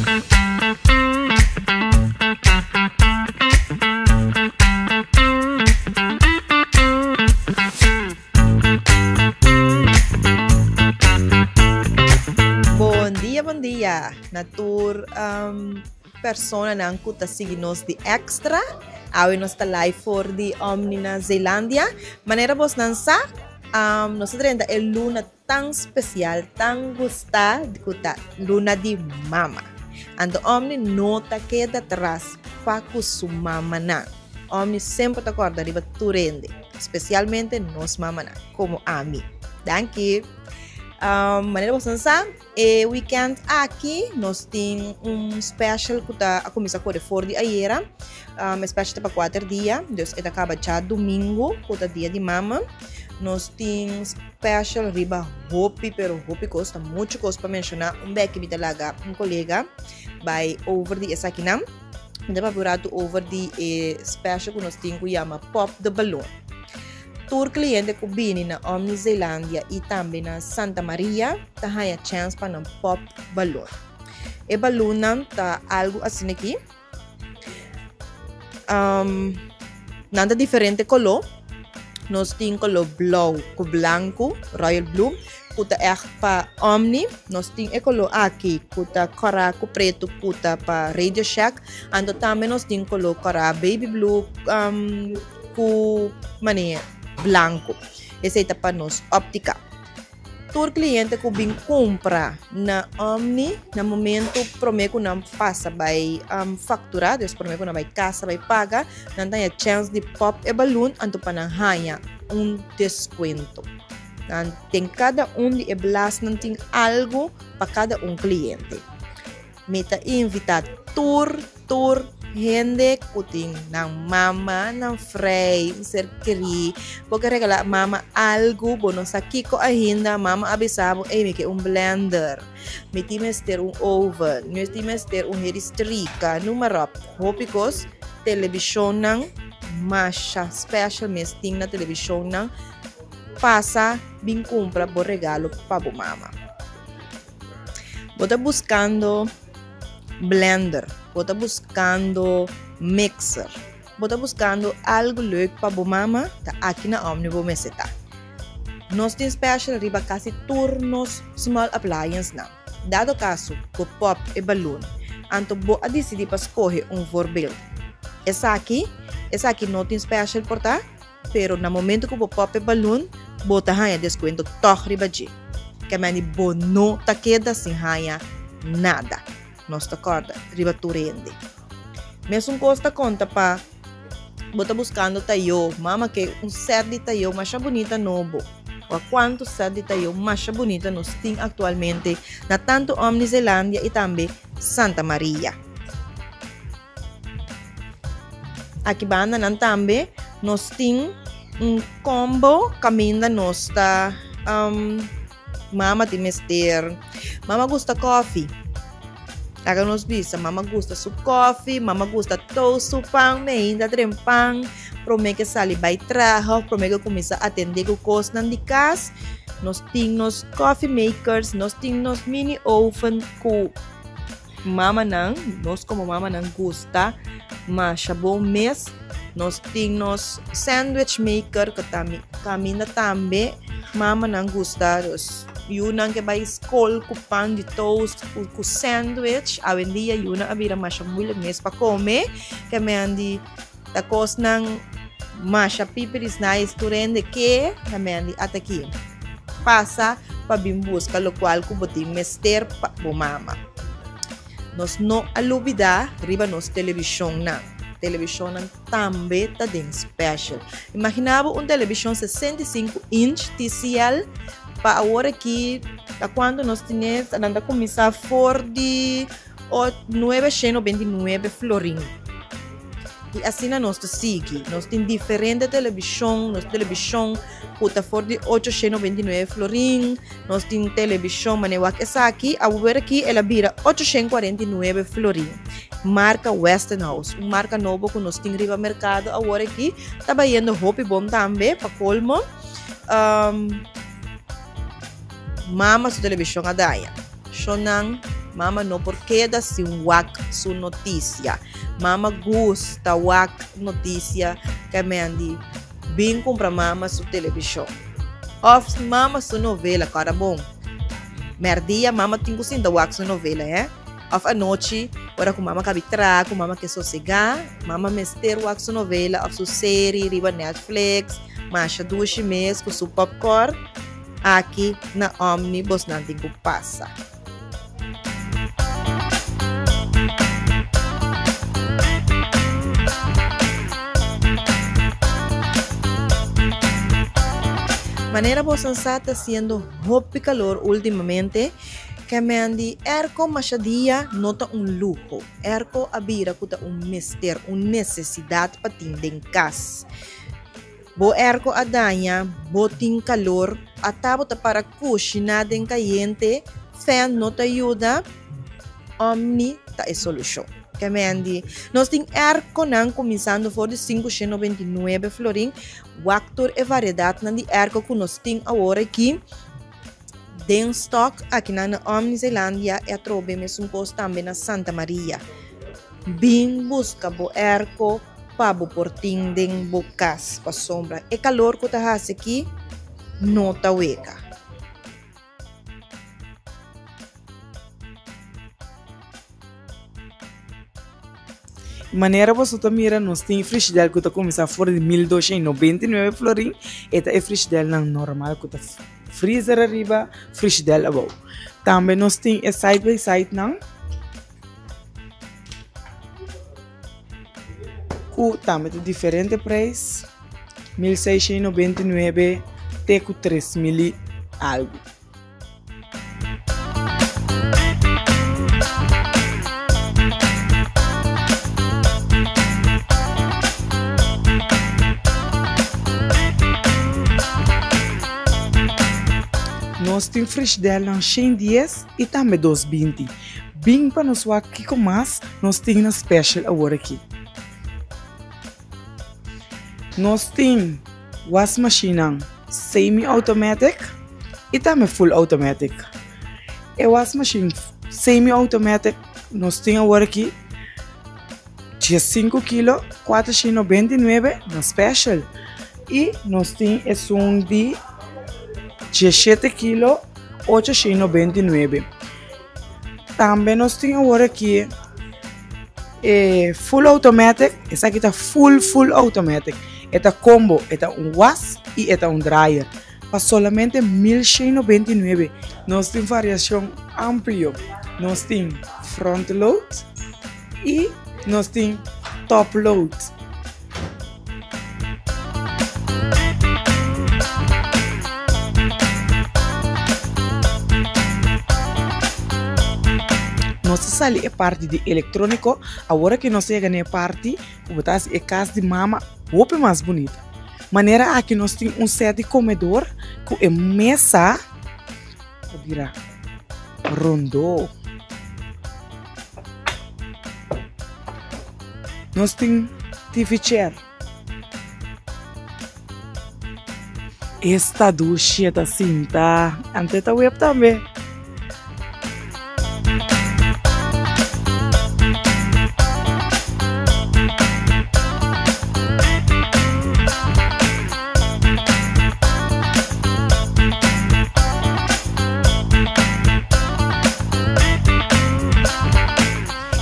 Bon dia, bon dia na tur um, personanan ku ta sigui nos di Extra. Awe nos ta live for di Omni na Zeelandia. Manera bosnan sa, um, nos ta drenta e luna tan spesial, tan gustá ku ta luna di mama. Anto Omni no ta keda tras pa ku su mamanan. Omni semper ta kòrda riba tur hende, spesialmente nos mamanan, komo ami. Danki! Um, manera boso sa, e weekend aki nos tin un special ku ta a kuminsá kore for di ayera. Um, e special ta pa kuater dia, dus e ta kaba djadumingu, ku ta dia di mama. Nos tin special riba hopi pero hopi kos, ta muchu kos pa menshoná. Un beki mi ta laga un kolega bai over di esakinan. Mi ta papia un ratu over di e special ku nos tin ku yama Pop the Balloon. Tur kliente ku bini na Omni Zeelandia i tambe na Santa Maria ta haña chèns pa nan pop balon. E balonnan ta algu asin'aki. Nan ta diferente koló. Nos tin koló blou ku blanku, royal blue, ku ta ègt pa Omni. Nos tin e koló aki ku ta kòrá ku pretu ku ta pa Radio Shack. Anto tambe nos tin koló kòrá baby blue ku manera blanku. Esei ta pa nos óptika. Tur kliente ku bin kumpra na Omni na momento promé ku nan pasa bai fakturá, dus promé ku nan bai kasa bai paga, nan ta haña chèns di pòp e balun anto pa nan haña un deskuento. Nan den kada un di e blasnan tin algu pa kada un kliente. Mi ta invitá tur tur hende ku tin nan mama, nan frei, un ser kerí. Bo ke regalá mama algu, bo no sa kiko ainda, mama a bisa bo, ey mi ke un blender, mi tin mester un oven, mi tin mester un heri strika, noem maar op. Hopi kos, televishonnan masha special mes tin na televishonnan, pasa bin kumpra bo regalo pa bo mama. Bo ta buskando blender, bo ta buskando mixer, bo ta buskando algu leuk pa bo mama, ta aki na Omni bo mester ta. Nos tin special riba kasi tur nos small appliance nan. Dado kaso bo pop e balon, anto bo a disidi pa skohe un voorbeeld. Esaki, esaki no tin special por ta? Pero na momento ku bo pop e balon, bo ta haña deskuento tòg riba dje. Kemeni bo no ta keda sin haña nada. Nos ta kòrda riba tur hende. Mesun kos ta konta pa bo ta buskando tayó. Mama ke un sèt di tayó masha bunita nobo. Wak kuantu sèt di tayó masha bunita nos tin aktualmente na tantu Omni Zeelandia i tambe Santa Maria. Aki banda nan tambe nos tin un combo caminda nos ta um, mama tin mester. Mama gusta koffie. Laga nos bisa, mama gusta su koffie, mama gusta toast su pan, meinda tren pan, prome ke sali bai traha of prome ke kuminsa atende ku kosnan di kas. Nos tin nos coffee makers, nos tin nos mini oven ku Mamanan, nos komo mamanan gusta masha bon mes. Nos tin nos sandwich maker ku ta kaminda tambe mamanan gusta. Dus yunan ke bai skol ku pan di toast ku sandwich. Awendia yunan a bira masha moeilijk mes pa kome. Ke men di Ta kosnan masha pipiris nice tur hende ke ta mendi ata aki. Pasa pa bin buska lokual ku bo tin mester pa bo mama. Nos no a lubida riba nos televishonnan. Televishonnan tambe ta den special. Imagina bo un televishon 65 inch TCL pa awor aki ta kuantu nos tine nan ta kuminsá for di O 999 florin. I asina nos ta sigui. Nos tin diferente telebishon. Nos telebishon ku ta for di 899 florin. Nos tin telebishon manera wak esaki. Awor aki el a bira 849 florin. Marka Westinghouse, un marka nobo ku nos tin riba merkado awor aki, ta bayendo hopi bon tambe pa kolmo. Mama su telebishon a daña. Shonnan. Mama no por keda sin wak su notisia. Mama gusta wak notisia kemendi bin kumpra mama su televishon. Òf mama su novela, kòrda bon. Mèrdia mama tin ku sinta wak su novela, hè. Òf anochi, ora ku mama kabi traha, ku mama ke sosegá, mama mester wak su novela òf su seri riba Netflix, masha dushi mes ku su popcorn. Aki na Omni bosnan tin ku pasa. Manera bosan sa ta siendo hopi calor ultimamente, kemendi airco masha dia no ta un luho. Airco a bira cu ta un mester, un necesidad pa tin den cas. Bo airco a daña, bo tin calor, ata bo ta para cushiná den cayente, fan no ta yuda, Omni ta e solucion. Kemendi, nos tin airconan cuminsando for di 599 florin. Wak tur e variedadnan di airco cu nos tin awor aki den stock akinan na Omni Zeelandia y atrobe mesun cos tambe na Santa Maria. Bin busca bo airco pa bo por tin den bo cas pasobra e calor cu ta haci aki no ta wega. Manera boso ta mira nos tin frishidèl ku ta kuminsá for di 1299 florin. E ta e frishidèlnan normal ku ta freezer ariba, frishidèl abou. Tambe nos tin e side by side nan ku tambe ta diferente preis, 1699 te ku 3000 i algu. Nos tin frishidelnan 110 i tambe 220. Bin pa nos wak kiko mas nos tin na special awor aki. Nos tin wasmashinnan semi-automatic i tambe full automatic. E wasmashin semi-automatic nos tin awor aki 15 kilo 499 na special i nos tin esun di 17 kilo 899. Tambe nos tin awor aki e full automatic, esaki ta full full automatic. E ta combo, e ta un was y e ta un dryer. Pa solamente 1199. Nos tin variacion amplio. Nos tin front load y nos tin top load. Nos a sali e parti di electronico, awor aki nos a yega na e parti cu bo ta haci e cas di mama hopi mas bunita. Manera aki nos tin un set di comedor cu e mesa ta bira rondo. Nos tin TV chair. Esta dushi e ta sinta. Ante ta web tambe.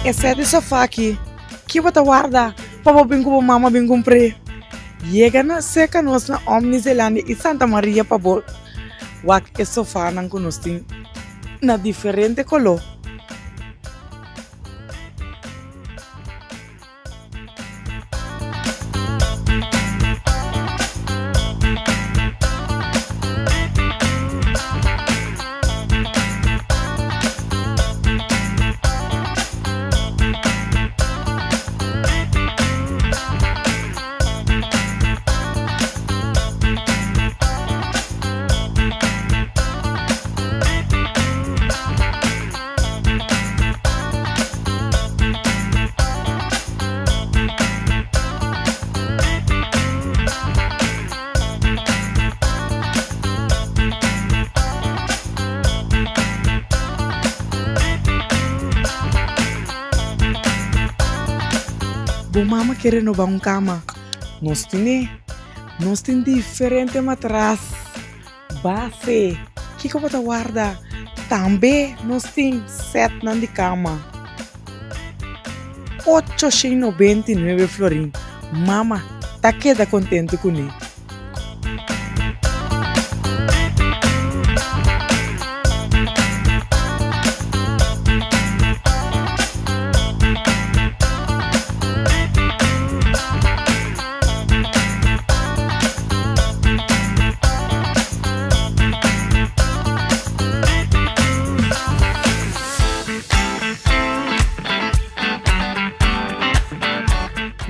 E set di sofa aki, ki bo ta warda pa bo bin ku bo mama bin kumpr'é? Yega na serka nos na Omni Zeelandia i Santa Maria pa bo wak e sofanan ku nos tin na diferente koló. Bo mama ke renobá un kama? Nos tine. Nos tin diferente matras, base. Kiko bo ta warda? Tambe nos tin sètnan di kama. 899 florin. Mama ta keda kontentu kuné.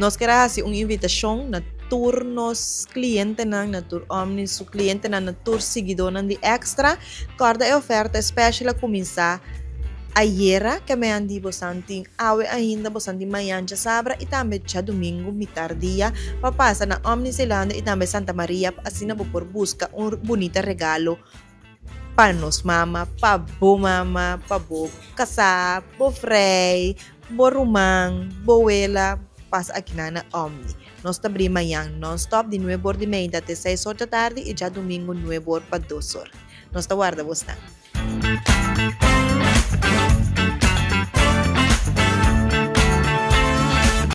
Nos kier a hasi un invitashon na tur nos clientenan, na tur Omni su clientenan, na tur siguidónan di Extra. Kòrda e oferta special a kuminsá ayera ke mean di bosan tin awe ainda, bosan tin mañan djasabra i tambe djadumingu mitar dia pa pasa na Omni Zeelandia i tambe Santa Maria pa asina bo por buska un bunita regalo pa nos mama, pa bo mama, pa bo kasá, bo frei, bo ruman, bo wela, pasa akinan na Omni. Nos ta bri mañan non-stop di nuebe or di meinta te seis or djatardi i djadumingu nuebe or pa dos or. Nos ta warda bosnan.